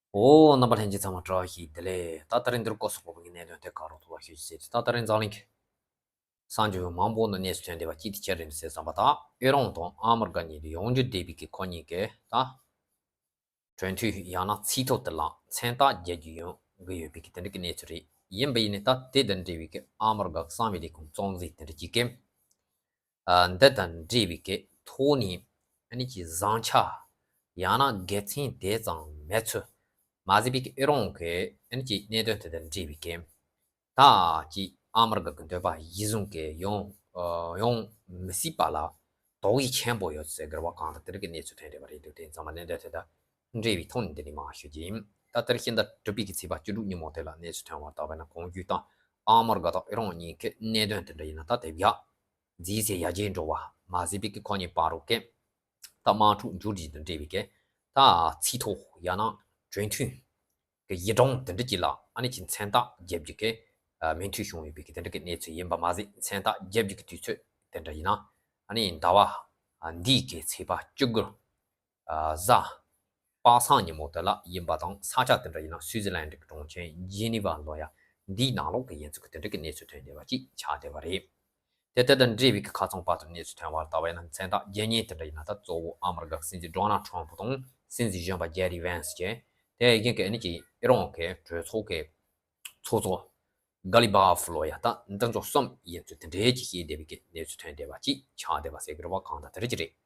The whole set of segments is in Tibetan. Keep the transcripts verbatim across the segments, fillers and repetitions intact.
ཨོ། རྣམ་པ་ལྷན་རྒྱས་ཚང་མ་བཀྲ་ཤིས་བདེ་ལེགས། ད་ད་རིང་འདིར་སྐོར་སོགས་པའི་གནད་དོན་དེ་ག་རོ་ཐུ་བ་ཤོད་ཅིག་ཟེར་ཏེ། ད་ད་རིང་འཛམ་གླིང་གི་གསར་འགྱུར་མང་པོ་ནང་གནས་ཚུལ་ཐོན་བསྡད་པ་གཅིག་དེ་ཅི་རེད་ཟེར་བསམ་པ། ད་ཨེ་རོན་དང་ཨ་མི་རི་ཀ་གཉིས་དེ་ཡོང་རྒྱུ་བསྡད་པའི་གི་ཁོ་གཉིས་ཀྱི་ད་གྲོས་མཐུན་ཡང་ན་ཚིག་ཐོ་དེ་ལ་མཚན་རྟགས་རྒྱག་རྒྱུ་ཡོང་གི་ཡོད་པའི་གི་དེ་འདྲ་གི་གནས་ཚུལ་རེད། ཡིན་པ་ཡིན་ནའི་ད་དེ་དང་འབྲེལ་བའི་གི་ཨ་མི་རི་ཀ་གི་གསང་བའི་ལས་ཁུངས་གཙོ་འཛིན་དེ་འདྲ་གཅིག་གིས། ཨ། འདི་དང་འབྲེལ་བའི་གི་ཐོག་ནས་ཨ་ནི་ཅིག་བཟང་ཆ་ཡང་ན་དགེ་མཚན་དེ་ཙམ་མེད་ཚུལ་མ་ཟད་པའི་གི་ཨེ་རོན་གི་ཨ་ནི་ཅིག་གནད་དོན་དེ་དང་འབྲེལ་བའི་གི་ད་ཅིག་ཨ་མི་རི་ཀ་གི་འདོད་པ་གཞིར་བཟུང་གི་ཡོང་ཡོང་མི་སྲིད་པ་ལ་དོགས་ཡིག་ཆེན་པོ་ཡོད་ཟེར་གི་རེད་བ། གང་ལྟར་དེ་རིགས་ཀྱི་གནས་ཚུལ་ཐོན་བསྡད་པ་རེད་འདུག་དེ་ཙམ་པ་གནད་དོན་དེ་དང་འབྲེལ་བའི་ཐོག་ནས་འདི་ནས་མར་ཞུ་རྒྱུ་ཡིན། ད་ལྟར་ཕྱི་ཟླ་དྲུག་པའི་གི་ཚེས་པ་བཅུ་དྲུག་ཉིན་མོ་དེ་ལ་གནས་ཚུལ་ཐོན་པ་ལྟར་བས་ན། གོང་ཞུས་ལྟར་ཨ་མི་རི་ཀ་དང་ཨེ་རོན་གཉིས་ཀྱི་གནད་དོན་དེ་འདྲ་ཡིན་ན་ད་དེབ་ཡག་རྫིས་སའི་ཡར་རྒྱས་འགྲོ་བ་མ་ཟད་པའི་གི་ཁོ་གཉིས་བར་དུ་གི་ད་དམག་འཁྲུག་མཇུག་སྒྲིལ་དང་འབྲེལ་བའི་གི་ད་ཚིག་ཐོ་ཡང་ན་གྲོས་མཐུན་གི་ཡིག་གྲངས་དེ་འདྲ་ཅིག་ལ་ཨ་ནི་ཅིག་མཚན་རྟགས་རྒྱབ་རྒྱུ་གི་ཨ་མོས་མཐུན་བྱུང་ཡོད་པའི་གི་དེ་འདྲ་གི་གནས་ཚུལ་ཡིན་པ་མ་ཟད། མཚན་རྟགས་རྒྱབ་རྒྱུ་གི་དུས་ཚོད་དེ་འདྲ་ཡིན་ན་ཨ་ནི་ཟླ་བ་ཨ་འདིའི་གི་ཚེས་པ་བཅུ་དགུ་ཨ་གཟའ་པ་སངས་ཉིན་མོ་དེ་ལ་ཡིན་པ་དང་། ས་ཆ་དེ་འདྲ་ཡིན་ན་སུའི་ཙི་ལན་གྱི་གྲོང་ཁྱེར་ཇི་ནི་ཝ་ལོ་ཡ་འདིའི་ནང་ལོགས་གི་ཡིན་ཚུལ་གི་དེ་འདྲ་གི་གནས་ཚུལ་ཐོན་བསྡད་པ་ཅིག་ཆགས་བསྡད་པ་རེད། དེ་དེ་དང་འབྲེལ་བའི་གི་ཁ་ཚང་བར་དུ་གནས་ཚུལ་ཐོན་པ་ལྟ་བས་ན། མཚན་རྟགས་རྒྱག་མཁན་དེ་འདྲ་ཡིན་ན་ད་གཙོ་བོ་ཨ་མི་རི་ཀ་གི་སྲིད་འཛིན་ཌོ་ནལ་ཊམ་ཕུ་དང་སྲིད་འཛིན་གཞོན་པ་ཇེ་ཌི་ཝན་སི་བཅས། དེ་བཞིན་གི་ཨ་ནི་ཅིག་ཨེ་རོན་གི་གྲོས་ཚོགས་གི་ཚོགས་གཙོ་གྷ་ལི་བྷ་ཧྥ་ལོ་ཡ་ད་འདི་ཚོ་གསུམ་ཡིན་ཚུལ་དེ་འདྲའི་ཅིག་བཤད་བསྡད་པའི་གི་གནས་ཚུལ་ཐོན་བསྡད་པ་ཅིག་ཆགས་བསྡད་པ་ཟེར་གི་རེད་བ། གང་ལྟར་དེ་འདྲ་ཅིག་རེད།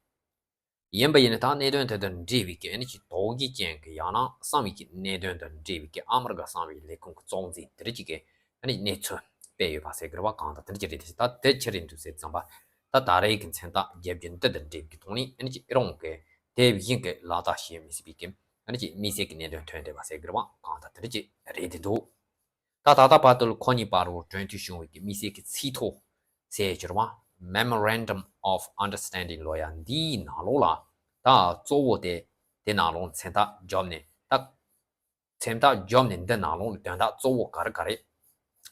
ཡིན་པ་ཡིན་ན་ད་གནད་དོན་དེ་དང་འབྲེལ་བའི་གི་ཨ་ནི་ཅིག་དོགས་ཡིག་ཅན་གི་ཡང་ན་གསང་བའི་གི་གནད་དོན་དང་འབྲེལ་བའི་གི་ཨ་མི་རི་ཀ་གསང་བའི་ལས་ཁུངས་ཀྱི་གཙོ་འཛིན་དེ་འདྲ་ཅིག་གི་ཨ་ནི་གནས་ཚུལ་སྤེལ་ཡོད་པ་ཟེར་གི་རེད་བ། གང་ལྟར་དེ་འདྲ་ཅིག་རེད་དེ། ད་དེ་ཅི་རེད་འདུག་ཟེར་བསམ་པ། ད་ད་རེས་ཀྱི་མཚན་རྟགས་རྒྱབ་རྒྱུ་འདི་དང་འབྲེལ་བའི་གི་ཐོག་ནས་ཨ་ནི་ཅིག་ཨེ་རོན་གི་དེ་བཞིན་གི་ལག་བསྟར་བྱེད་མི་སྲིད་པའི་གི་ཨ་ནི་ཅིག་དམིགས་བསལ་གྱི་གནད་དོན་ཐོན་བསྡད་པ་ཟེར་གི་རེད་བ། གང་ལྟར་དེ་འདྲ་ཅིག་རེད་དེ་འདུག་ད་ད་ལྟ་བར་དུ་ཁོ་གཉིས་བར་དུ་གྲོས་མཐུན་བྱུང་བའི་གི་དམིགས་བསལ་གྱི་ཚིག་ཐོ་ཟེར་གྱི་རེད་བ། Memorandum of Understanding ལོ་ཡ་འདིའི་ནང་ལོགས་ལ་ད་གཙོ་བོ་དེ་དེ་ནང་ལོགས་མཚན་རྟགས་བརྒྱབ་ནས། ད་མཚན་རྟགས་བརྒྱབ་ནས་འདི་ནང་ལོགས་ལ་དོན་དག་གཙོ་བོ་ག་རེ་ག་རེ་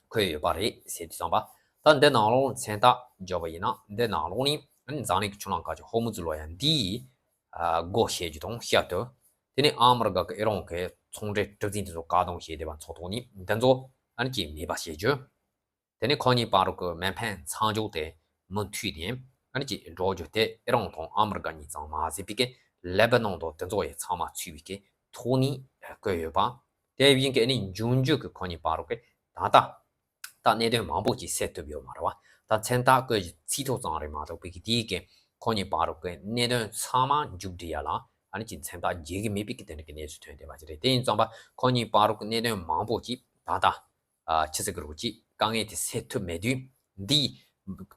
འཁོད་ཡོད་པ་རེད་ཟེར་དུས་ཙམ་པ། ད་འདི་ནང་ལོགས་ལ་མཚན་རྟགས་བརྒྱབ་པ་ཡིན་ན་འདི་ནང་ལོགས་ནས་འཛམ་གླིང་གི་ཆུ་ལམ་ཁ་ཆེ་ཧོར་མུ་ཛི་ལོ་ཡ་འདིའི་ཨ་སྒོ་ཕྱེ་རྒྱུ་དང་། ཤར་དུ་དེ་ནས་ཨ་མི་རི་ཀ་གི་ཨེ་རོན་གི་ཚོང་འབྲེལ་གྲུ་གཟིངས་དེ་ཚོ་བཀག་སྡོམ་བྱས་བསྡད་པ་ཚོགས་ཐོག་ནས་འདི་ཚོ་ཨ་ནི་ཅིག་མེད་པ་བྱེད་རྒྱུ། དེ་ནས་ཁོ་གཉིས་བར་དུ་གི་མེ་འཕེན་མཚམས་འཇོག་དེ་མུ་མཐུད་ནས་ཨ་ནི་ཅིག་འགྲོ་རྒྱུ། དེ་ཨེ་རོན་དང་ཨ་མི་རི་ཀ་གཉིས་ཙམ་མ་ཟད་པའི་གི་ལེ་བྷ་ནོན་དང་དེ་ཚོ་ཡང་ཚང་མ་ཚུད་པའི་གི་ཐོག་ནས་བཀོད་ཡོད་པ། དེ་བཞིན་གི་ཨ་ནི་འབྱུང་འགྱུར་གི་ཁོ་གཉིས་བར་དུ་གི་ད་ལྟ་ད་གནད་དོན་མང་པོ་ཅིག་སེལ་ཐུབ་ཡོད་མ་རེད་བ། ད་མཚན་རྟགས་བཀོད་ཀྱི་ཚིག་ཐོ་ཙམ་རེད་མ་གཏོགས་པའི་གི་དེའི་གི་ཁོ་གཉིས་བར་དུ་གི་གནད་དོན་ཚང་མ་མཇུག་སྒྲིལ་ཡ་ལ་ཨ་ནི་ཅིག་མཚན་རྟགས་རྒྱག་གི་མེད་པའི་གི་དེ་འདྲ་གི་གནས་ཚུལ་ཐོན་བསྡད་པ་ཅིག་རེད། དེ་ཡིན་ཙམ་པ་ཁོ་གཉིས་བར་དུ་གི་གནད་དོན་མང་པོ་ཅིག་ད་ལྟ་ཨ་ཆི་ཟེར་གི་རེད་ཅིག་དཀའ་ངལ་དེ་སེལ་ཐུབ་མེད་དུས། འདིའི་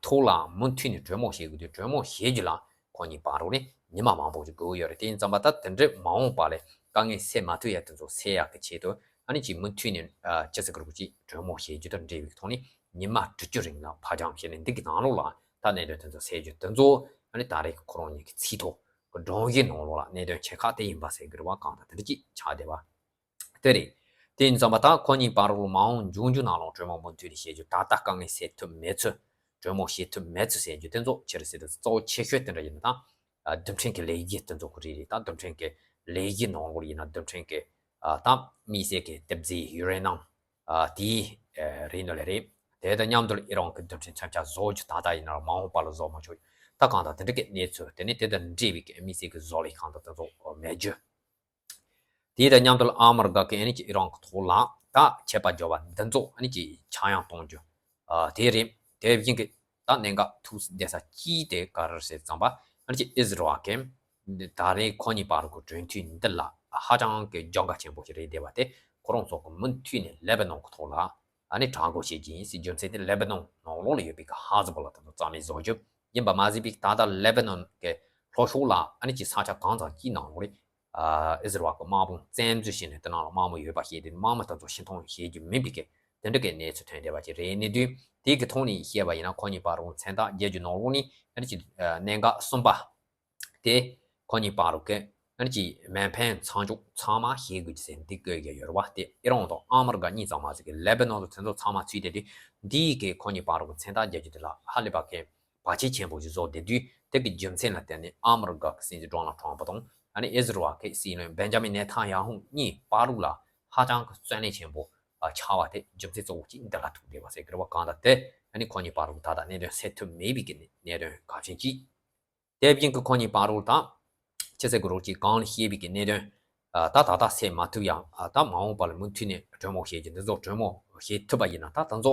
ཐོག་ལ་མུ་མཐུད་ནས་གྲོས་མོལ་བྱེད་དགོས་དུས། གྲོས་མོལ་བྱེད་རྒྱུ་ལ་ཁོ་གཉིས་བར་དུ་ནས་ཉི་མ་མང་པོ་ཞིག་དགོས་ཀྱི་ཡོད་རེད། དེ་ཡིན་ཙམ་པ་ད་དེ་འདྲའི་མ་འོངས་པ་ལ་དཀའ་ངལ་སེལ་མ་ཐུབ་ཡ་དེ་ཚོ་སེལ་ཡག་གི་ཆེད་དུ་ཨ་ནི་ཅིག་མུ་མཐུད་ནས་ཨ་ཅི་ཟེར་གི་རེད་ཅིག་གྲོས་མོལ་བྱེད་རྒྱུ་དང་འབྲེལ་བའི་ཐོག་ནས་ཉི་མ་དྲུག་ཅུ་རིང་ལ་ཕར་འགྱངས་བྱས་ནས་འདི་གི་ནང་ལོགས་ལ་ད་གནད་དོན་དེ་ཚོ་སེལ་རྒྱུ་དེ་ཚོ་ཨ་ནི་ད་རེས་ཀྱི་ཁོ་རང་གཉིས་ཀྱི་ཚིག་ཐོ་གི་སྒྲོམ་གཞིའི་ནང་ལོགས་ལ་གནད་དོན་ཆེ་ཁག་དེ་ཡིན་པ་ཟེར་གི་རེད་བ། གང་ལྟར་དེ་འདྲ་ཅིག་ཆགས་བསྡད་པ། དེ་རེད། དེ་ཡིན་ཙམ་པ་ད་ཁོ་གཉིས་བར་དུ་མ་འོངས་འབྱུང་འགྱུར་ནང་ལོགས་གྲོས་མོལ་མུ་མཐུད་ནས་བྱེད་རྒྱུ། ད་ལྟ་དཀའ་ངལ་སེལ་ཐུབ་མེད་ཚུལ། གྲོས་མོལ་བྱེད་ཐུབ་མེད་ཚུལ་ཟེར་རྒྱུ་དེ་ཚོ་ཆི་རེད་ཟེར་དུས། གཙོ་བོ་ཆེ་ཤོས་དེ་འདྲ་ཡིན་ན་ད་རྡུལ་ཕྲན་གྱི་ལས་གཞི་དེ་ཚོ་གི་རེད་རེད། ད་རྡུལ་ཕྲན་གྱི་ལས་གཞི་ནང་ལོགས་ཡིན་ན་རྡུལ་ཕྲན་གྱི་ཨ་ད་དམིགས་བསལ་གྱི་གཏེར་རྫས་ཡུ་རེ་ནམ་ཨ་དེའི་ཨ་རེད་འདུག་ལེ་རེད། དེ་དང་མཉམ་དུ་ཨི་རན་གྱི་རྡུལ་ཕྲན་མཚོན་ཆ་བཟོ་རྒྱུ། ད་ལྟ་ཡིན་ན་མ་འོངས་པ་ལ་བཟོ་མ་ཆོག་ད་གང་ལྟར་དེ་འདྲ་གི་གནས་ཚུལ། དེ་ནས་དེ་དང་འབྲེལ་བའི་གི་དམིགས་བསལ་གྱི་བཟོ་ལས་གང་ལྟར་དེ་ཚོ་མེད་རྒྱུ། དེ་དང་མཉམ་དུ་ཨ་མི་རི་ཀ་གིས་ཨ་ནི་ཅིག་ཨི་རན་གྱི་ཐོག་ལ་ད་ཆད་པ་བཅག་པ་འདི་ཚོ་ཨ་ནི་ཅིག་ཆག་ཡང་གཏོང་རྒྱུ། ཨ་དེ་རེད། དེ་བཞིན་གྱི་ད་གནད་འགག་ཐུག་བསྡད་ས་གཅིག་དེ་ག་རེ་རེད་ཟེར་ཙམ་པ། ཨ་ནི་ཅིག་ཨི་ཟི་རལ་གྱིས་ད་རེས་ཁོ་གཉིས་བར་གྱི་གྲོས་མཐུན་འདི་ལ་ཧ་ཅང་གི་རྒྱབ་འགལ་ཆེན་པོ་ཞིག་རེད་བསྡད་པ་དེ། ཁོ་རང་ཚོ་གིས་མུ་མཐུད་ནས་ལེ་བྷ་ནོན་གྱི་ཐོག་ལ་ཨ་ནི་དྲག་རྒོལ་བྱེད་ཀྱི་ཡིན་ཟེར། རྒྱུ་མཚན་དེ་ལེ་བྷ་ནོན་ནང་ལོགས་ལ་ཡོད་པའི་གི་ཧ་ཟི་བྷོ་ལ་དེ་ཚོ་རྩ་མེད་བཟོ་རྒྱུ་ཡིན་པ་མ་ཟད་པའི་ད་ལྟ་ལེ་བྷ་ནོན་གྱི་ལྷོ་ཕྱོགས་ལ་ཨ་ནི་ཅིག་ས་ཆ་གང་ཙམ་ཅིག་ནང་ལོགས་ལ་ཨ་ཨི་ཟི་རལ་གྱི་དམག་དཔུང་བཙན་འཛུལ་བྱས་ནས་དེ་ནང་ལ་དམག་མི་ཡོད་པ་ཤེས་ཏེ། དམག་མི་དེ་ཚོ་ཤི་མཐོང་བྱེད་རྒྱུ་མིན་པའི་གི་དེ་འདྲ་གི་གནས་ཚུལ་ཐོན་བསྡད་པ་ཅིག་རེད། གནས་ཚུལ་དེ་གི་ཐོག་ནས་བཤད་པ་ཡིན་ན་ཁོ་གཉིས་བར་དུ་མཚན་རྟགས་རྒྱག་རྒྱུ་ནང་ལོགས་ནས་ཨ་ནི་ཅིག་ཨ་གནད་འགག་གསུམ་པ་དེ་ཁོ་གཉིས་བར་དུ་གི་ཨ་ནི་ཅིག་མེ་འཕེན་མཚམས་འཇོག་ཚང་མ་བྱེད་དགོས་ཀྱི་ཟེར་འདི་བཀོད་ཀྱི་ཡོད་རེད་བ། དེ་ཨི་རན་དང་ཨ་མི་རི་ཀ་གཉིས་ཙམ་མ་ཟད་གི་ལེ་བྷ་ནོན་དང་དེ་ཚོ་ཚང་མ་ཚུད་བསྡད་དུས། འདི་གི་ཁོ་གཉིས་བར་དུ་གི་མཚན་རྟགས་རྒྱག་རྒྱུ་དེ་ལ་ཧ་ལས་པ་གི་བར་ཆད་ཆེན་པོ་ཞིག་བཟོ་བསྡད་དུས། དེ་གི་རྒྱུ་མཚན་ལ་བརྟེན་ནས་ཨ་མི་རི་ཀ་གི་སྲིད་འཛིན་ཌོ་ནལ་ཊམ་ཕུ་དང་ ཨ་ནི་ཨི་ཟི་རལ་གྱི་སྲིད་བློན་བེན་ཇ་མིན་ནེ་ཐན་ཡ་ཧུ་གཉིས་བར་ལ་ཧ་ཅང་གི་བརྩོན་ལེན་ཆེན་པོ་ཨ་ཆགས་པ་དེ་རྒྱུ་མཚན་གཙོ་བོ་གཅིག་འདི་ལ་ཐུག་བསྡད་པ་ཟེར་གི་རེད་བ། གང་ལྟར་དེ་ཨ་ནི་ཁོ་གཉིས་བར་ལ་ད་ལྟ་གནད་དོན་སེལ་ཐུབ་མེད་པའི་གི་གནད་དོན་གལ་ཆེན་གཅིག་དེ་བཞིན་གྱི་ཁོ་གཉིས་བར་ལ་ད་ཅི་ཟེར་དགོས་རེད། ཅིག་གང་ལ་བཤད་པའི་གི་གནད་དོན་ཨ་ད་ད་ལྟ་སེལ་མ་ཐུབ་ཡང་ཨ་ད་མ་འོངས་པ་ལ་མུ་མཐུད་ནས་གྲོས་མོལ་བྱེད་རྒྱུ་འདི་ཚོ་གྲོས་མོལ་བྱེད་ཐུབ་པ་ཡིན་ན་ད་དེ་ཚོ་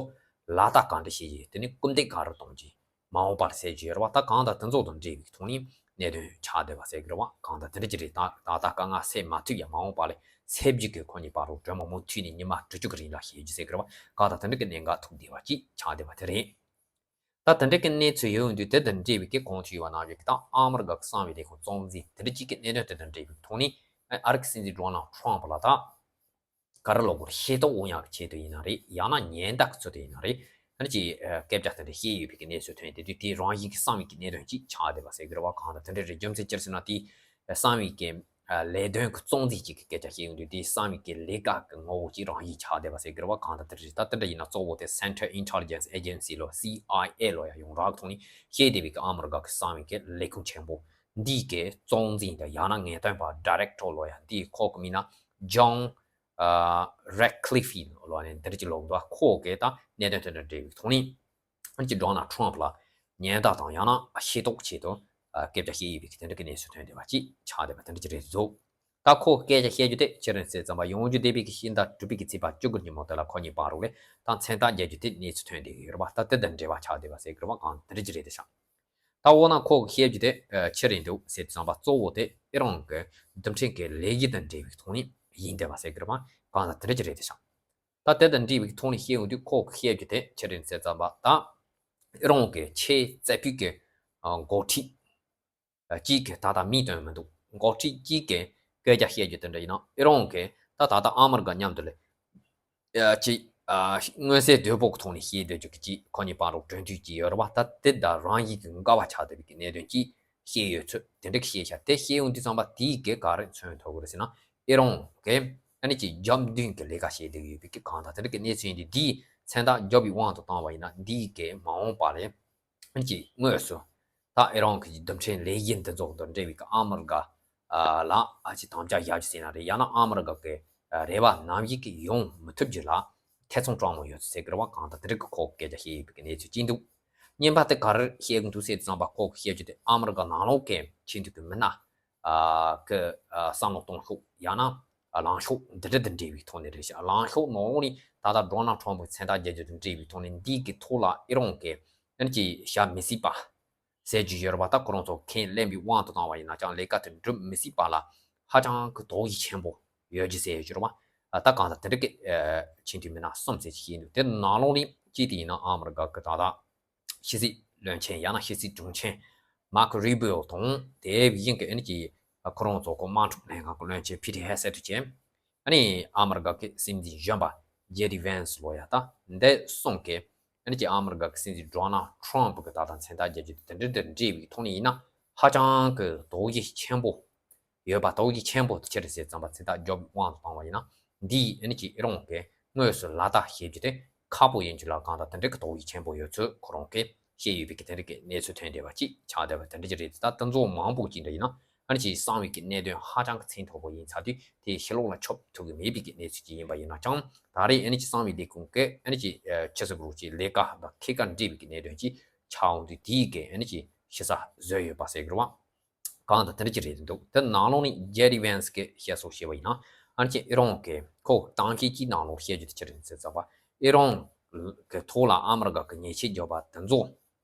ལག་བསྟར་ག་འདྲ་བྱེད་རྒྱུ། དེ་ནི་སྐུལ་འདེད་ག་རེ་གཏོང་རྒྱུ། མ་འོངས་པར་སེལ་རྒྱུ་ཡོད་རེད་བ། ད་གང་ལྟར་དེ་ཚོ་དང་འབྲེལ་བའི་ཐོག་ནས་གནད་དོན་ཆགས་བསྡད་པ་ཟེར་གི་རེད་བ། གང་ལྟར་དེ་འདྲ་ཅིག་རེད། ད་ད་ལྟ་དཀའ་ངལ་སེལ་མ་ཐུབ་ཡང་མ་འོངས་པ་ལ་སེལ་རྒྱུ་གི་ཁོ་གཉིས་བར་ལ་གྲོས་མོལ་མུ་མཐུད་ནས་ཉི་མ་དྲུག་ཅུ་གི་རིང་ལ་བྱེད་རྒྱུ་ཟེར་གི་རེད་བ། གང་ལྟར་དེ་འདྲ་གི་གནད་འགག་ཐུག་བསྡད་པ་ཅིག་ཆགས་བསྡད་པ་དེ་རེད། ད་དེ་འདྲ་གི་གནས་ཚུལ་ཡོང་དུས་དེ་དང་འབྲེལ་བའི་གི་གོང་དུ་ཞུས་པ་ནང་བཞིན་གི་ད་ཨ་མི་རི་ཀ་གི་གསང་བའི་ལས་ཁུངས་གཙོ་འཛིན་དེ་འདྲ་གཅིག་གི་གནད་དོན་དེ་དང་འབྲེལ་བའི་ཐོག་ནས་ཨ་རི་གི་སྲིད་འཛིན་ཌོ་ནལ་ཊམ་ཕ་ལ་ད་ག་རེ་ལབ་དགོས་རེད། ཤེས་རྟོགས་དབང་ཡག་གི་ཆེད་དུ་ཡིན་ན་རེད། ཡང་ན་ཉེན་བརྡ་གི་ཚུལ་དུ་ཡིན་ན་རེད། ཨ་ནི་ཅིག་ཨ་སྐད་ཆ་དེ་འདྲ་བཤད་ཡོད་པའི་གི་གནས་ཚུལ་ཐོན་དེ་དུས་དེ་རང་བཞིན་གི་གསང་བའི་གི་གནད་དོན་ཅིག་ཆགས་བསྡད་པ་ཟེར་གི་རེད་བ། གང་ལྟར་དེ་འདྲ་རེད། རྒྱུ་མཚན་ཅི་ཟེར་ན་དེ་གསང་བའི་གི་ཨ་ལས་དོན་གྱི་གཙོ་འཛིན་གཅིག་གི་སྐད་ཆ་བཤད་ཡོང་དུས་དེ་གསང་བའི་གི་ལས་ཀ་གི་ངོ་བོ་གཅིག་རང་བཞིན་ཆགས་བསྡད་པ་ཟེར་གི་རེད་བ། གང་ལྟར་དེ་རེད། ད་དེ་འདྲ་ཡིན་ན་གཙོ་བོ་དེ་Central Intelligence Agency ལོ། སི་ཨའི་ཨེ་ལོ་ཡ་ཡོངས་གྲགས་ཐོག་ནས་བཤད་བསྡད་པའི་གི་ཨ་མི་རི་ཀ་གི་གསང་བའི་གི་ལས་ཁུངས་ཆེན་པོ་འདིའི་གི་གཙོ་འཛིན་དང་ཡང་ན་ངེས་སྟོན་པ་Director ལོ་ཡ་འདིའི་ཁོ་གི་མིང་ན་John ཨ་Ratcliffe ལོ་ནས་འདིར་གྱི་ལོག་འདུག་ཁོ་གི་ད་གནད་དོན་དེ་འདྲ་འབྲེལ་བའི་ཐོག་ནས། ཨ་ནི་ཅིག་ཌོ་ནལ་ཊམ་ཕ་ལ་ཉེན་བརྡ་དང་ཡང་ན་ཤེས་རྟོགས་ཆེད་དུ་ཨ་སྐད་ཆ་བཤད་ཡོད་པའི་དེ་འདྲ་གི་གནས་ཚུལ་ཐོན་བསྡད་པ་ཅིག་ཆགས་བསྡད་པ་དེ་འདྲ་ཅིག་རེད་འདུག་ད་ཁོ་སྐད་ཆ་བཤད་རྒྱུ་དེ་ཅི་རེད་ཟེར་ཙམ་པ་ཡོང་རྒྱུ་འདས་པའི་གི་ཕྱི་ཟླ་དྲུག་པའི་གི་ཚེས་པ་བཅུ་དགུ་ཉིན་མོ་དེ་ལ་ཁོ་གཉིས་བར་རུ་ལས་ད་མཚན་རྟགས་རྒྱག་རྒྱུ་དེ་གནས་ཚུལ་ཐོན་བསྡད་ཡོད་རེད་བ། ད་དེ་དང་འབྲེལ་བ་ཆགས་བསྡད་པ་ཟེར་གི་རེད་བ། གང་དེ་འདྲ་ཅིག་རེད་དེ་ཤག་ད་འོ་ན་ཁོ་གི་བཤད་རྒྱུ་དེ་ཨ་ཅི་རེད་འདུག་ཟེར་ཙམ་པ་གཙོ་བོ་དེ་ཨི་རན་གི་རྡུལ་ཕྲན་གི་ལས་གཞི་དང་འབྲེལ་བའི་ཐོག་ནས་ཡིན་བསྡད་པ་ཟེར་གི་རེད་བ། གང་ལྟར་དེ་འདྲ་ཅིག་རེད་དེ་ཤག་ད་དེ་དང་འབྲེལ་བའི་ཐོག་ནས་བཤད་ཡོང་དུས་ཁོ་གི་བཤད་རྒྱུ་དེ་ཅི་རེད་ཟེར་ཙམ་པ་ད་ཨི་རན་གི་ཆེས་རྩ་ཕུད་ཀྱི་ཨ་འགོ་ཁྲིད་ཨ་གཅིག་གི་ད་ལྟ་མིང་བཏོན་མི་འདུག་འགོ་ཁྲིད་གཅིག་གི་སྐད་ཆ་བཤད་རྒྱུ་དེ་འདྲ་ཡིན་ན་ཨི་རན་གི་ད་ད་ལྟ་ཨ་མི་རི་ཀ་མཉམ་དུ་ལས་ཨ་ཅིག་ཨ་མངོན་གསལ་དོད་པོ་གི་ཐོག་ནས་བཤད་སྡོད་རྒྱུ་གི་ཅིག་ཁོ་གཉིས་བར་རུ་གྲོས་མཐུན་ཅིག་ཡོད་རེད་བ། ད་དེ་ད་རང་བཞིན་གྱི་འགལ་བ་ཆགས་བསྡད་པའི་གི་གནད་དོན་ཅིག་བཤད་ཡོད་ཚུལ་དེ་འདྲ་གི་བཤད་བྱ་དེ་བཤད་ཡོང་དུས་ཙམ་པ་དེའི་གི་ག་རེ་མཚོན་ཐུབ་ཀྱི་རེད་ཟེར་ན་ཨི་རན་གི་ཨ་ནི་ཅིག་རྒྱབ་མདུན་གྱི་ལས་ཀ་བྱེད་བསྡད་ཡོད་པའི་གི་གང་ལྟར་དེ་འདྲ་གི་གནས་ཚུལ་ཡིན་དུས་འདིའི་མཚན་རྟགས་རྒྱབ་པའི་དབང་དུ་བཏང་བ་ཡིན་ན་འདིའི་གི་མ་འོངས་པ་ལས་ཨ་ནི་ཅིག་དངོས་སུ་ད་ཨི་རན་གྱི་རྡུལ་ཕྲན་ལས་གཞི་འདི་ཚོ་དང་འབྲེལ་བའི་གི་ཨ་མི་རི་ཀ་ལ་ཨ་ཅིག་དམ་བཅའ་བཞག་རྒྱུ་ཟེར་ན་རེད། ཡང་ན་ཨ་མི་རི་ཀ་གི་རེ་བ་ནམ་ཞིག་གི་ཡོང་མི་ཐུབ་རྒྱུ་ལ་ཐེ་ཚོམ་སྤྲང་མོ་ཡོད་ཚུལ་ཟེར་གི་རེད་བ། གང་ལྟར་དེ་འདྲ་གི་ཁོ་སྐད་ཆ་བཤད་ཡོད་པའི་གི་གནས་ཚུལ་ཅིག་འདུག་གཉིས་པ་དེ་ག་རེ་བཤད་གི་འདུག་ཟེར་དུས་ཙམ་པ་ཁོ་གི་བཤད་རྒྱུ་དེ་ཨ་མི་རི་ཀ་ནང་ལོགས་གི་ཆེས་མཐོའི་གི་མི་སྣ་ཨ་གི་ཨ་བསམ་བློ་གཏོང་ཕྱོགས་ཡང་ན་ཨ་ལངས་ཕྱོགས་འདི་འདྲ་དང་འབྲེལ་བའི་ཐོག་ནས་རེད་ཤག་ལངས་ཕྱོགས་ནང་ལོགས་ནས་ད་ལྟ་ཌོ་ནལ་ཊམ་ཕ་གི་མཚན་རྟགས་རྒྱག་རྒྱུ་དང་འབྲེལ་བའི་ཐོག་ནས་འདི་གི་ཐོག་ལ་ཨི་རན་གི་ཨ་ནི་ཅིག་བྱ་མི་སྲིད་པ་ཟེར་རྒྱུ་ཡོད་རེད་བ། ད་ཁོ་རང་ཚོ་ཁས་ལེན་པའི་དབང་དུ་བཏང་བ་ཡིན་ན་ཅང་ལས་ཀ་དེ་འགྲུབ་མི་སྲིད་པ་ལ་ཧ་ཅང་གི་དོགས་གཞི་ཆེན་པོ་ཡོད་རྒྱུ་ཟེར་ཡོད་རྒྱུ་རེད་བ། ད་གང་ལྟར་དེ་འདྲ་གི་ཨ་ཆེས་མཐོའི་མི་སྣ་གསུམ་ཟེར་གྱི་ཡིན་འདུག་དེ་ནང་ལོགས་ནས་གཅིག་དེ་ཡིན་ན་ཨ་མི་རི་ཀ་གི་ད་ལྟ་ཕྱི་སྲིད་བློན་ཆེན་ཡང་ན་ཕྱི་སྲིད་དྲུང་ཆེན་མར་ཁོ་རུ་བྷི་ཡོ་དང་དེ་བཞིན་གྱི་ཨ་ནི་ཀྱི་ཁོ་རང་ཚོ་གི་དམག་འཁྲུག་ལྷན་ཁང་གི་བློན་ཆེན་ཕི་ཊི་ཧེ་སེ་ཊི་བཅས། ཨ་ནི་ཨ་མི་རི་ཀ་གི་སྲིད་འཛིན་གཞོན་པ་ཇེ་ཌི་ཝན་སི་ལོ་ཡ་ད་འདི་གསུམ་གི་ཨ་ནི་ཀྱི་ཨ་མི་རི་ཀ་གི་སྲིད་འཛིན་ཌོ་ནལ་ཊམ་ཕ་གི་ད་ལྟ་མཚན་རྟགས་རྒྱག་རྒྱུ་དེ་འདྲ་དེ་འདྲ་འབྲེལ་བའི་ཐོག་ནས་ཡིན་ན་ཧ་ཅང་གི་དོགས་གཞི་ཆེན་པོ་ཡོད་པ། དོགས་གཞི་ཆེན་པོ་དེ་ཅི་རེད་ཟེར་ཙམ་པ་མཚན་རྟགས་རྒྱབ་དབང་དུ་བཏང་བ་ཡིན་ན་འདིས་ཨ་ནི་ཀྱི་ཨི་རན་གི་དངོས་སུ་ལག་བསྟར་བྱེད་རྒྱུ་དེ་ཁག་པོ་ཡིན་རྒྱུ་ལ་གང་ལྟར་དེ་འདྲ་གི་དོགས་གཞི་ཆེན་པོ་ཡོད་ཚུལ་ཁོ་རང་གིས་བཤད་ཡོད་པའི་གི་དེ་འདྲ་གི་གནས་ཚུལ་ཐོན་བསྡད་པ་ཅིག་ཆགས་བསྡད་པ་དེ་འདྲ་ཅིག་རེད། ད་དེ་ཚོ་མང་པོ་ཅིག་འདྲ་ཡིན་ན་ཨ་ནི་ཀྱི་གསང་བའི་གི་གནད་དོན་ཧ་ཅང་གི་ཚད་མཐོ་པོ་ཡིན་ཚར་དུས་དེ་ཕྱི་ལོགས་ལ་ཁྱབ་ཐུབ་ཀྱི་མེད་པའི་གི་གནས་ཚུལ་ཅིག་ཡིན་པ་ཡིན་ན་ཅང་ད་རེས་ཨ་ནི་ཀྱི་གསང་བའི་ལས་ཁུངས་གི་ཨ་ནི་ཀྱི་ཆི་ཟེར་དགོས་རེད་ཀྱི་ལས་ཀ་དང་ཐད་ཀར་འབྲེལ་བའི་གི་གནད་དོན་ཅིག་ཆགས་འོང་དུས་དེའི་གི་ཨ་ནི་ཀྱི་ཞེ་ས་བཟོས་ཡོད་པ་ཟེར་གི་རེད་བ། གང་དང་དེ་འདྲ་ཅིག་རེད་འདུག་དེ་ནང་ལོགས་ནས་ཇེ་ཌི་ཝན་སི་གིས་བཤད་སྲོལ་བྱས་པ་ཡིན་ན་ཨ་ནི་ཀྱི་ཨི་རན་གི་ཁོ་གཏམ་བཤད་ཅིག་ནང་ལོགས་བཤད་རྒྱུ་དེ་ཅི་རེད་ཟེར་ཙམ་པ་ཨི་རན་གི་ཐོག་ལ་ཨ་མི་རི་ཀ་གི་ཉེས་ཆད་བརྒྱབ་པ་དེ་ཚོ་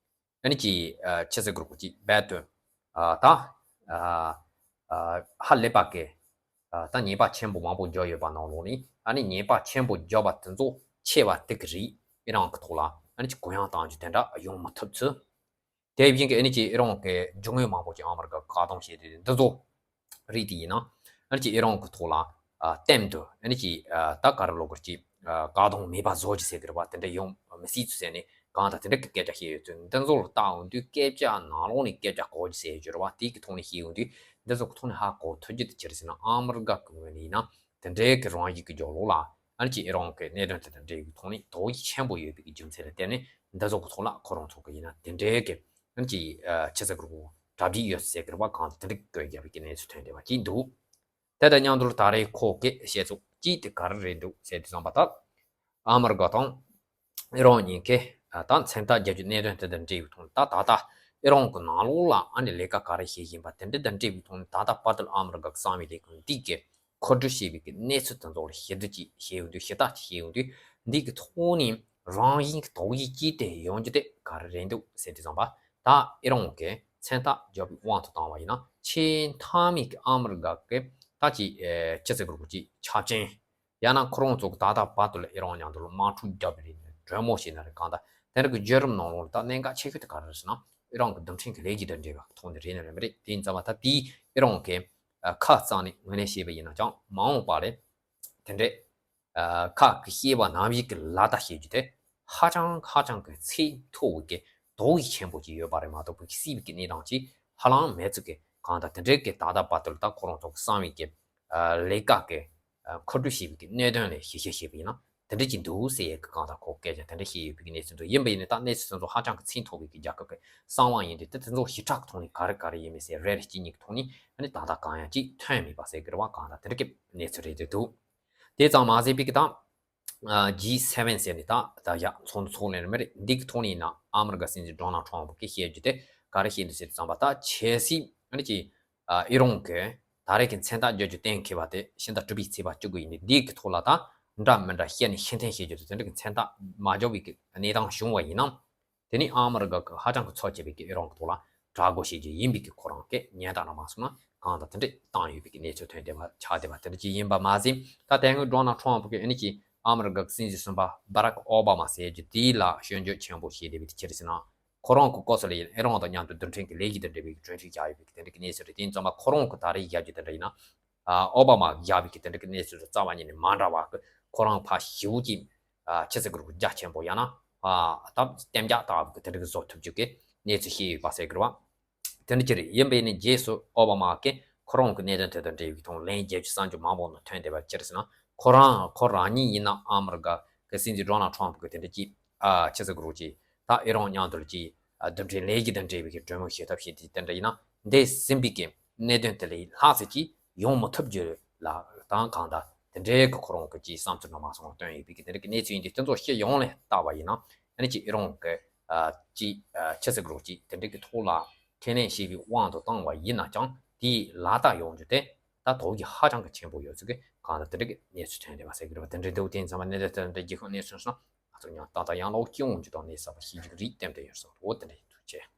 ཨ་ནི་ཀྱི་ཆི་ཟེར་དགོས་རེད་ཀྱི་རྦད་དེ་ད་ཧ་ལས་པ་གི་ད་ཉེས་པ་ཆེན་པོ་མང་པོ་བརྒྱབ་ཡོད་པ་ནང་ལོགས་ནས་ཨ་ནི་ཉེས་པ་ཆེན་པོ་བརྒྱབ་པ་དེ་ཚོ་ཆེ་བ་དེ་གི་རིགས་ཨི་རན་གི་ཐོག་ལ་ཨ་ནི་ཀྱི་གུ་ཡངས་གཏོང་རྒྱུ་དེ་འདྲ་ཡོང་མི་ཐུབ་ཚུལ། དེ་བཞིན་གྱི་ཨ་ནི་ཀྱི་ཨི་རན་གྱི་རྒྱུ་དངོས་མང་པོ་ཅིག་ཨ་མི་རི་ཀ་བཀག་སྡོམ་བྱས་ཏེ་འདི་ཚོ་རིགས་དེ་ཡིན་ན་ཨ་ནི་ཀྱི་ཨི་རན་གྱི་ཐོག་ལ་ཨ་གཏན་དུ་ཨ་ནི་ཀྱི་ཨ་ད་ག་རེ་ལབ་དགོས་རེད་ཀྱི་ཨ་བཀག་སྡོམ་མེད་པ་བཟོ་རྒྱུ་ཟེར་གི་རེད་བ། དེ་འདྲ་ཡོང་མི་སྲིད་ཚུལ་ཟེར་ནས་གང་ལྟར་དེ་འདྲ་གི་སྐད་ཆ་བཤད་ཡོད་ཚུལ། འདི་ཚོ་ལ་བལྟ་འོང་དུས་སྐད་ཆ་ནང་ལོགས་ནས་སྐད་ཆ་གོ་རྒྱུ་ཟེར་རྒྱུ་རེད་བ། དེ་གི་ཐོག་ནས་བཤད་འོང་དུས་འདི་ཚོ་གི་ཐོག་ནས་ཧ་གོ་ཐུབ་རྒྱུ་དེ་ཅི་རེད་ཟེར་ན་ཨ་མི་རི་ཀ་གི་ངོས་ནས་ཡིན་ན་དེ་འདྲའི་གི་རང་བཞིན་གྱི་སྦྱོར་ལོག་ལ། ཨ་ནི་ཀྱི་ཨི་རན་གྱི་གནད་དོན་དེ་དང་འབྲེལ་བའི་ཐོག་ནས་དོགས་གཞི་ཆེན་པོ་ཡོད་པའི་རྒྱུ་མཚན་ལ་བརྟེན་ནས་འདི་ཚོ་གི་ཐོག་ལ་ཁོ་རང་ཚོ་གི་ཡིན་ན་དེ་འདྲའི་གི་ཨ་ནི་ཀྱི་ཆི་ཟེར་དགོས་རེད། གྲ་སྒྲིག་ཡོད་ཟེར་གི་རེད་པ། གང་ལྟར་དེ་འདྲ་བཀོད་རྒྱབ་པའི་གནས་ཚུལ་ཐོན་བསྡད་པ་ཅིག་འདུག་དེ་དང་མཉམ་དུ་ད་རེས་ཁོ་གིས་བཤད་ཚུལ་གཅིག་དེ་ག་རེ་རེད་འདུག་ཟེར་དུས་ཙམ་པ། ད་ཨ་མི་རི་ཀ་དང་ཨི་རན་གཉིས་ཀས་ད་མཚན་རྟགས་བརྒྱབ་རྒྱུ་གནད་དོན་དེ་དང་འབྲེལ་བའི་ཐོག་ནས། ད་ད་ལྟ་ཨི་རན་གྱི་ནང་ལོགས་ལ་ཨ་ནི་ལས་ཀ་ག་རེ་བྱེད་བཞིན་པ་དེ་འདྲ་དང་འབྲེལ་བའི་ཐོག་ནས། ད་ལྟ་བར་དུ་ཨ་མི་རི་ཀ་གི་གསང་བའི་ལས་ཁུངས་འདི་གིས་མཁོ་སྤྲོད་བྱས་པའི་གི་གནས་ཚུལ་དེ་ཚོ་ལ་ཞིབ་འཇུག་ཅིག་བྱས་ཡོང་དུས། ཞིབ་ལྟ་ཅིག་བྱས་ཡོང་དུས། འདི་གི་ཐོག་ནས་རང་བཞིན་གྱི་དོགས་གཞི་གཅིག་དེ་ཡོང་རྒྱུ་དེ་ག་རེ་རེད་འདུག་ཟེར་དུས་ཙམ་པ། ད་ཨི་རན་གྱིས་མཚན་རྟགས་བརྒྱབ་པའི་དབང་དུ་བཏང་བ་ཡིན་ན། ཆེས་མཐའ་མའི་གི་ཨ་མི་རི་ཀ་གི་ད་ཅིག་ཨེ་ཅི་ཟེར་དགོས་རེད། ཅིག་ཆབ་ཆེན། ཡང་ན་ཁོ་རང་ཚོ་གི་ད་ལྟ་བར་དུ་ལ་ཨི་རན་མཉམ་དུ་ལ་དམག་འཁྲུག་བརྒྱབ་པའི་རིང་ནས་གྲོས་མོལ་བྱས་ན་རེད། གང་ལྟར་དེ་འདྲ་གི་བརྒྱུད་རིམ་ནང་ལོགས་ལ་ད་གནད་འགག་ཆེ་ཤོས་དེ་ག་རེ་རེད་ཟེར་ན། ཨི་རན་གྱི་རྡུལ་ཕྲན་གྱི་ལས་འགུལ་དང་འབྲེལ་བའི་ཐོག་ནས་རེད་ནི་རེད་མི་རེད། དེ་ཡིན་ཙང་མ། ད་དེ་ཨི་རན་གྱིས་ཨ་ཁ་རྩང་ནས་ངོས་ལེན་བྱས་པ་ཡིན་ན་ཀྱང་། མ་འོངས་པ་ལ་དེ་འདྲའི་ཨ་ཁ་གི་བཤད་པ་ནང་བཞིན་གྱི་ལག་བསྟར་བྱེད་རྒྱུ་དེ་ཧ་ཅང་ཧ་ཅང་གི་ཚད་མཐོ་བའི་གི་དོགས་ཡིག་ཆེན་པོ་ཅིག་ཡོད་པ་རེད་མ་གཏོགས། བོད་ཀྱི་སྲིད་པའི་གི་གནས་སྟངས་ཅིག་ཧ་ལམ་མེད་ཚུལ་གྱི། གང་ལྟར་དེ་འདྲའི་གི་ད་ལྟ་བར་དུ་ལ་ད་ཁོ་རང་ཚོ་གི་གསང་བའི་གི་ཨ་ལས་ཀ་གི་ཨ་མཁོ་སྤྲོད་བྱས་པའི་གི་གནད་དོན་ལ་ཞིབ་དཔྱད་བྱས་པ་ཡིན་ན་དེ་འདྲ་ཅིག་འདུག་ཟེར་ཡས་གི། གང་ལྟར་ཁོ་སྐད་ཆ་དེ་འདྲ་བཤད་ཡོད་པའི་གི་གནས་ཚུལ་འདུག་ཡིན་པ་ཡིན་ནའི་ད་གནས་ཚུལ་དེ་ཚོ་ཧ་ཅང་གི་ཚད་མཐོ་བའི་གི་རྒྱལ་ཁབ་ཀྱི་གསང་བ་ཡིན་དུས། དེ་དེ་ཚོ་ཞིབ་ཕྲ་གི་ཐོག་ནས་ག་རེ་ག་རེ་ཡིན་མིན་ཟེར་རེ་རེ་གཅིག་གཉིས་གི་ཐོག་ནས་ཨ་ནི་ད་ལྟ་གང་ཡང་ཅིག་ཐོན་མེད་པ་ཟེར་གི་རེད་པ། གང་ལྟར་དེ་འདྲ་གི་གནས་ཚུལ་རེད་འདུག་དེ་ཙམ་མ་ཟད་པའི་གི་ད་ཨ་ཇི་སེ་ཝེན་ཟེར་ནས་ད་ད་ཡ་ཚོགས་འདུ་ཚོགས་ལེན་རེད་མི་རེད། འདི་གི་ཐོག་ནས་ཡིན་ན་ཨ་མི་རི་ཀ་སྲིད་འཛིན་ཌོ་ནལ་ཊམ་ཕ་གིས་བཤད་རྒྱུ་དེ་ག་རེ་བཤད་འདུག་ཟེར་དུས་ཙམ་པ། ད་གལ་སྲིད་ཨ་ནི་ཅིག་ཨ་ཨི་རན་གྱིས་ད་རེས་ཀྱི་མཚན་རྟགས་བརྒྱབ་རྒྱུ་གཏན་འཁེལ་བ་དེ་ཕྱི་ཟླ་དྲུག་པའི་ཚེས་པ་བཅུ་དགུ་ཡིན་དུས། འདི་གི་ཐོག་ལ་ད་འདྲ་མི་འདྲ་བཤད་ནས་ཕྱིར་འཐེན་བྱེད་རྒྱུ་དེ་དེ་འདྲ་གི་མཚན་རྟགས་མ་བརྒྱབ་པའི་གི་གནས་སྟངས་བྱུང་བ་ཡིན་ན། དེ་ནི་ཨ་མི་རི་ཀ་གི་ཧ་ཅང་གི་ཚབས་ཆེ་བའི་གི་ཨི་རན་གི་ཐོག་ལ་དྲག་རྒོལ་བྱེད་རྒྱུ་ཡིན་པའི་གི་ཁོ་རང་གི་ཉེན་བརྡ་རང་མ་སོང་ན་གང་ལྟར་དེ་འདྲ་བཏང་ཡོད་པའི་གི་གནས་ཚུལ་ཐོན་བསྡད་པ་ཆགས་བསྡད་པ་དེ་འདྲ་ཅིག་ཡིན་པ་མ་ཟད། ད་དེ་སྔོན་ཌོ་ནལ་ཊམ་ཕ་གིས་ཨ་ནི་ཅིག་ཨ་མི་རི་ཀ་གི་སྲིད་འཛིན་གསུམ་པ་བྷ་རག་ཨོ་བྷ་མ་ཟེར་རྒྱུ་དེ་ལ་སྐྱོན་བརྗོད་ཆེན་པོ་བྱས་བསྡད་པའི་དེ་ཅི་རེད་ཟེར་ན། ཁོ་རང་གི་སྐབས་སུ་ལ་ཡིན་ཨི་རན་དང་མཉམ་དུ་རྡུལ་ཕྲན་གྱི་ལས་འགུལ་དང་འབྲེལ་བའི་གྲོས་མཐུན་བཞག་ཡོད་པའི་གི་དེ་འདྲ་གི་གནས་ཚུལ་རེད། དེ་ཡིན་ཙང་མ་ཁོ་རང་གི་ད་རེས་བཞག་རྒྱུ་དེ་འདྲ་ཡིན་ན། ཨ་ཨོ་བྷ་མ་བཞག་པའི་གི་དེ་འདྲ་གི་གནས་ཚུལ་དང་རྩ་བ་ཉིད་ནས་མ་འདྲ་བ་གི། ཁོ་རང་ཕར་ཞེ་པོ་ཅིག་ཨ་ཅི་ཟེར་དགོས་རེད། རྒྱ་ཆེན་པོ། ཡང་ན་ཨ་ད་གཏན་འཇགས་ལྟ་བུ་གི་དེ་འདྲ་གི་བཟོ་ཐུབ་རྒྱུ་གི་གནས་ཚུལ་བཤད་ཡོད་པ་ཟེར་གི་རེད་པ། དེ་འདྲ་ཅིག་རེད། ཡིན་པ་ཡིན་ནའི་རྗེས་སུ་ཨོ་བྷ་མ་གིས་ཁོ་རང་གི་གནད་དོན་དེ་དང་འབྲེལ་བའི་ཐོག་ལན་བརྒྱབ་རྒྱུ་གསར་འགྱུར་མང་པོ་ནང་ཐོན་བསྡད་པ་ཅི་རེད་ཟེར་ན། ཁོ་རང་ཁོ་རང་ཉིད་ཡིན་ན་ཨ་མི་རི་ཀ་གི་སྲིད་འཛིན་ཌོ་ནལ་ཊམ་ཕ་གི་དེ་འདྲ་ཅིག་ཨ་ཅི་ཟེར་དགོས་རེད། ཅིག་ད་ཨི་རན་མཉམ་དུ་ལ་ཅིག་ཨ་རྡུལ་ཕྲན་ལས་འགུལ་དང་འབྲེལ་བའི་གི་གྲོས་མོལ་བྱེད་ཐབས་བྱེད་དེ་དེ་འདྲ་ཡིན་ན། འདས་ཟིན་པའི་གི་གནད་དོན་དེ་ལས་ལྷག་ཙམ་ཅིག་ཡོང་མི་ཐུབ་རྒྱུ་ལ་དང་། གང་ལྟར་དེ་འདྲའི་གི་ཁོ་རང་གི་ཅིག་བསམ་ཚུལ་རང་མ་སོང་བ་བཏོན་ཡོད་པའི་གི་དེ་འདྲ་གི་གནས་ཚུལ་ཡིན་དུས། དེ་ཚོ་སྤྱི་ཡོངས་ལ་བལྟས་པ་ཡིན་ན། ཨ་ནི་ཅིག་ཨི་རན་གི་ཨ་ཅིག་ཨ་ཅི་ཟེར་དགོས་རེད། ཅིག་དེ་འདྲ་གི་ཐོག་ལ་ཁས་ལེན་བྱས་པའི་དབང་དུ་བཏང་བ་ཡིན་ན་ཀྱང་། དེའི་ལག་བསྟར་ཡོང་རྒྱུ་དེ་ད་དོགས་གཞི་ཧ་ཅང་གི་ཆེན་པོ་ཡོད་ཚུལ་གི། གང་ལྟར་དེ་འདྲ་གི་གནས་ཚུལ་ཐོན་བསྡད་པ་ཟེར་གི་རེད་པ། དེ་འདྲ་འདུག་དེ་ཡིན་ཙང་མ་གནད་དོན་དེ་འདྲ་རྒྱལ་ཁབ་གནས་ཚུལ་སོང་ན་ང་ཚོ་ཡང་ཏག་ཏག་ཡང་ལོག་སྤྱི་ཡོངས་ཀྱི་ཐོག་ནས་གསར་པ་ཤེས་རྒྱུ་གི་རེད་བསྟན་བསྡད་ཡོད་སོང་། འོ་དེ་འདྲ་ཡིན། ཐུགས་རྗེ་ཆེ།